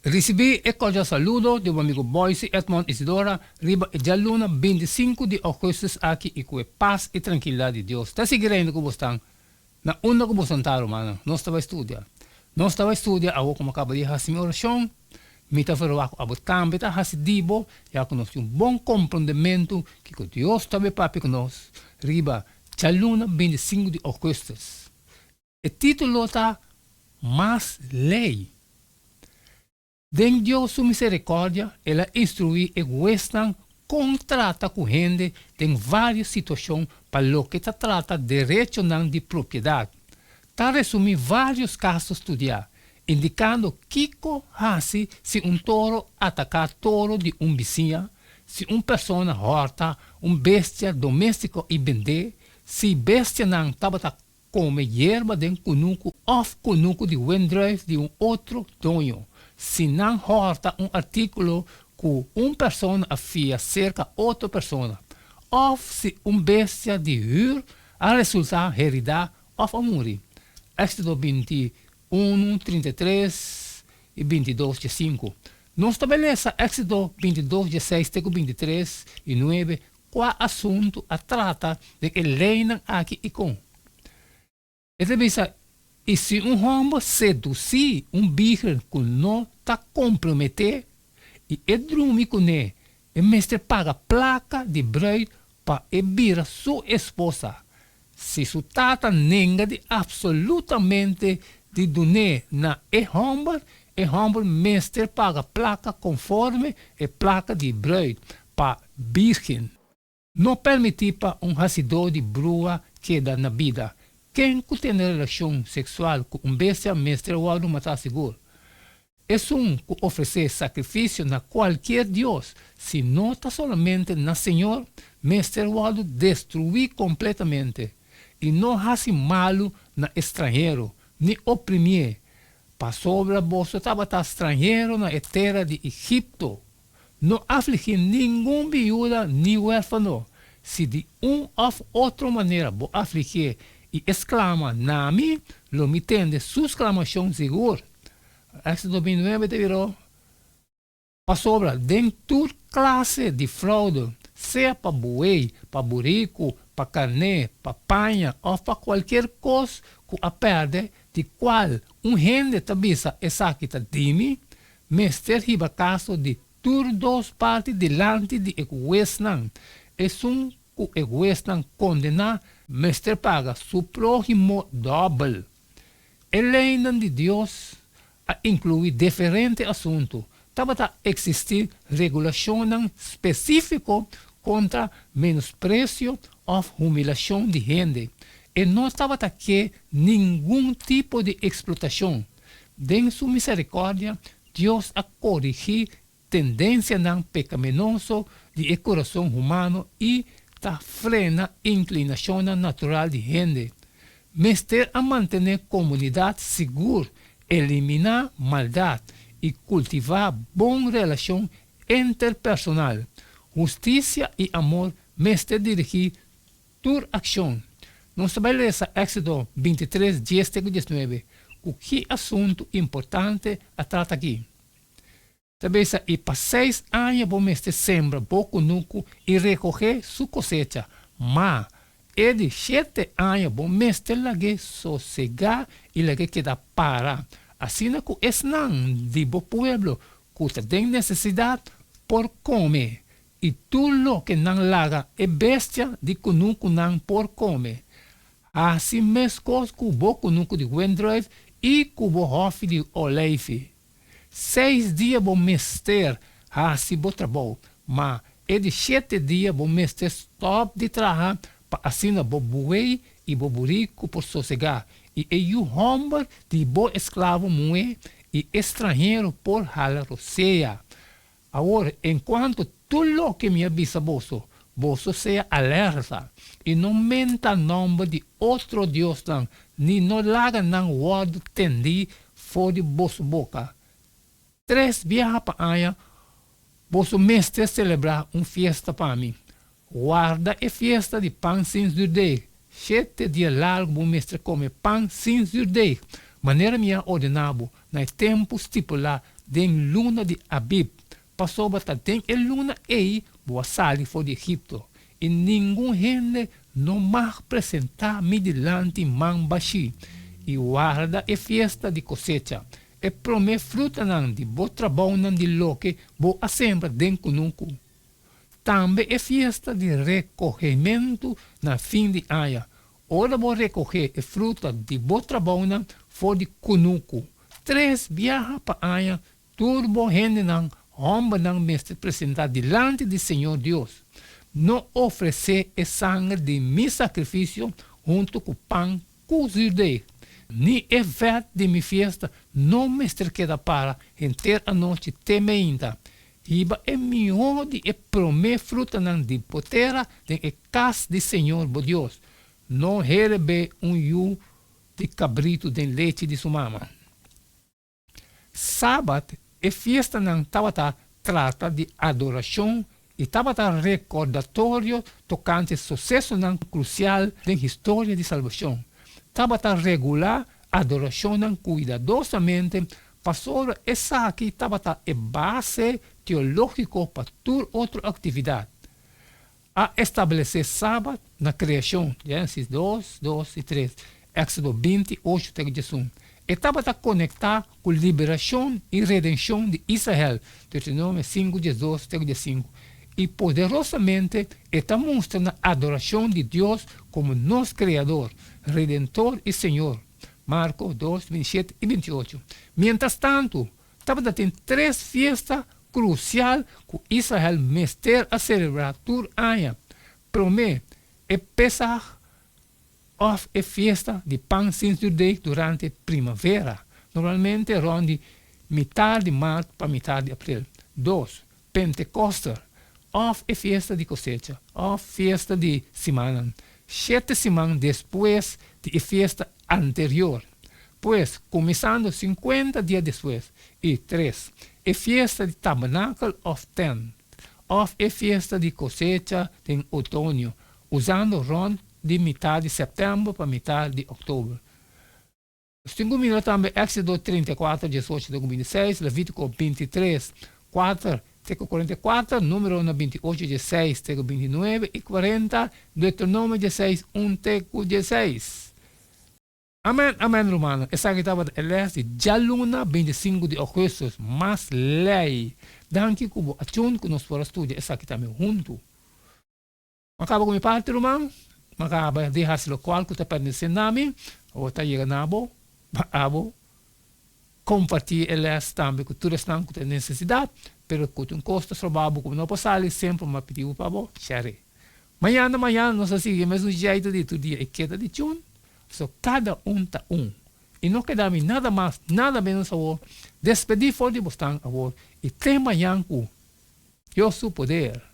Risibí e kordial saludo di bo amigu Boyce Edmond Isidora riba e djaluna 25 di ougùstùs aki i ku e pas i trankilidat di Dios ta sigui reina ku bosnan na unda ku boso ta, rumannan. Nos ta bai studia. Nos ta bai studia awor ku mi a kaba di hasi mi orashon. Mi ta verwagt ku abo tambe ta hasi di bo, ya ku nos tin un bon komprondementu kiko Dios ta bai papia ku nos riba djaluna 25 di ougùstùs. E título ta Mas Lei. Den Dios su miserikòrdia, el a instruí e huesnan kon trata ku hende den vários situashon pa loke ta trata derechonan di propiedat. Ta resumí vários kaso studiá, indikando kiko hasi si un toro ataká toro di un bisiña, si un persona hòrta un bestia doméstiko i bend'é, si bestianan tabata kome yerba den kunuku òf kunuku di wendrùif di un otro doño, si nan hòrta un artíkulo ku un persona a fia serka otro persona, òf si un bestia di hür a resultá heridá òf a muri. Éksodo 21, 33 i 22, 15. Nos ta bai lesa Éksodo 22, 16 te ku 23 i 9 Kua asuntu a trata den e leinan aki i kon? E ta bisa, I si un hòmber sedusí un bírgen ku no ta komprometé i e drumi kuné, e mester paga plaka di brùit pa e bira su esposa. Si su tata nenga di apsolutamente di dun'é na e hòmber, e hòmber mester paga plaka konforme e plaka di brùit pa bírgen. No permití pa un hasidó di brua keda na bida. Ken ku tene relashon seksual ku un bestia mester wòrdu matá sigur. Esun ku ofresé sakrifisio na kualkier dios, si no ta solamente na Señor, mester wòrdu destruí kompletamente. I no hasi malu na e stranhero, ni oprimié, pasobra boso tabata stranhero na e tera di Egipto. No afligí ningun biuda ni huérfano. Si di un òf otro manera bo afligié i e sklama na mi, lo mi tende su sklamashon sigur. Éxodo 29 ta bira, Pasobra den tur klase di fraude, sea pa buey, pa buriku, pa karné, pa paña òf pa kualkier kos ku a pèrdè, di kual un hende ta bisa esaki ta di mi, mester hiba kaso di tur dos parti dilanti di e huesnan. Esun ku e huesnan kondená mester paga su próhimo dòbel. E leinan di Dios a inkluí diferente asuntu. Tabata eksistí regulashonnan spesífiko kontra menospresio òf humilashon di hende. E no tabata ke ningun tipo di eksplotashon. Den su miserikòrdia, Dios a korigí tendensianan pekaminoso di e kurason humano i ta frena inklinashonnan natural di hende. Mester a mantené komunidat sigur, eliminá maldat i kultivá bon relashon interpersonal. Hustisia i amor mester dirigí tur akshon. Nos ta bai lesa Éksodo 23, 10 te ku 19. Ku ki asuntu importante a trata aki? Ta bisa, I pa seis aña bo mester sembra bo kunuku i rekohé su kosecha, ma e di shete aña bo mester lag'é sosegá i lag'é keda para, asina ku esnan di bo pueblo ku ta den nesesidat por kome, i tur loke nan laga e bestia di kunukunan por kome. Hasi meskos ku bo kunuku di wendrùif i ku bo hòfi di oleifi. Seis dia bo mester hasi bo trabou, ma e di shete dia bo mester stòp di traha pa asina bo buey i bo buriku por sosegá, i e yu hòmber di bo esklavo muhé i e stranhero por hala rosea. Awor, enkuanto tur loke mi a bisa boso, boso sea alerta i no menta nòmber di otro diosnan ni no laga nan wòrdu tendí for di boso boka. Tres biaha pa aña boso mester selebrá un fiesta pa mi. Warda e fiesta di pan sin zürdeg. Shete dia largu bo mester kome pan sin zürdeg. Manera mi a ordená bo na e tempu stipulá den luna di Abib, pasobra ta den e luna ei bo a sali for di Egipto, i ningun hende no mag presentá mi dilanti man bashí, i warda e fiesta di kosecha, e promé frutanan di bo trabounan di loke bo a sembra den kunuku. Tambe e fiesta di rekohementu na fin di aña, ora bo rekohé e fruta di bo trabounan for di kunuku. Tres biaha pa aña tur bo hendenan hòmbernan mester presentá dilanti di señor Dios. No ofresé e sanger di mi sakrifisio huntu ku pan ku zürdeg, ni e vèt di mi fiesta no mester keda para henter anochi te meinta. Hiba e mihó di e promé frutanan di bo tera den e kas di señor bo Dios. No herebé un yu di kabritu den lechi di su mama. Sabat, e fiestanan tabata trata di adorashon i tabata rekordatorio tokante susesonan krusial den historia di salbashon. Tabata regulá adorashonnan kuidadosamente pasobra esaki tabata e base teológiko pa tur otro aktividat. A establesé Sabat na kreashon, Génesis dos, dos i tres, Éksodo 20, ocho te ku diesun. E tabata konektá ku liberashon i redenshon di Israel, Deuteronomio sinku, 12 te ku 15, i poderosamente e ta mustra na adorashon di Dios komo nos Kreador, Redentor i Señor, Marko dos, 27 i 28. Mientrastantu, tabata tin tres fiesta krusial ku Israel mester a selebrá tur aña. Promé, e Pesach òf e Fiesta di Pan Sin Zürdeg durante primavera, normalmente rònt di mitar di mart pa mitar di aprel. Dos, Pentekòster òf e Fiesta di Kosecha òf Fiesta di Simannan, shete siman despues di e fiesta anterior, pues kuminsando sinkuenta dia despues. I tres, e Fiesta di Tabernakel òf Tènt òf e Fiesta di Kosecha den otoño, usando rònt di mitar di sèptèmber pa mitar di òktober. Nos tin ku mira tambe Éksodo 34, 18 te ku 26, Levítiko 23, 4 te ku 44, Númeronan 28, 16 te ku 29 i 40, Deuteronomio 16, 1 te ku 16. Amen, amen rumannan, esaki tabata e lès di djaluna 25 di ògùstùs, mas lei. Danki ku bo a tune ku nos por a studia esaki tambe huntu. M'a kaba ku mi parti, ruman. M'a kaba di hasi lokual ku ta pertenesé na mi. Awor ta yega na bo pa abo kompartí e lès tambe ku tur esnan ku ta den nesesidat, pero ku tin kos ta stroba bo ku bo no por sali, semper m'a pidi bo pa bo share. Mañana mañana nos ta sigui e mesun jeito di tur dia e keda di chun, so kada un ta un. I no keda mi nada mas, nada menos awor. Despedí for di bosnan awor i te mañan ku Dios su poder.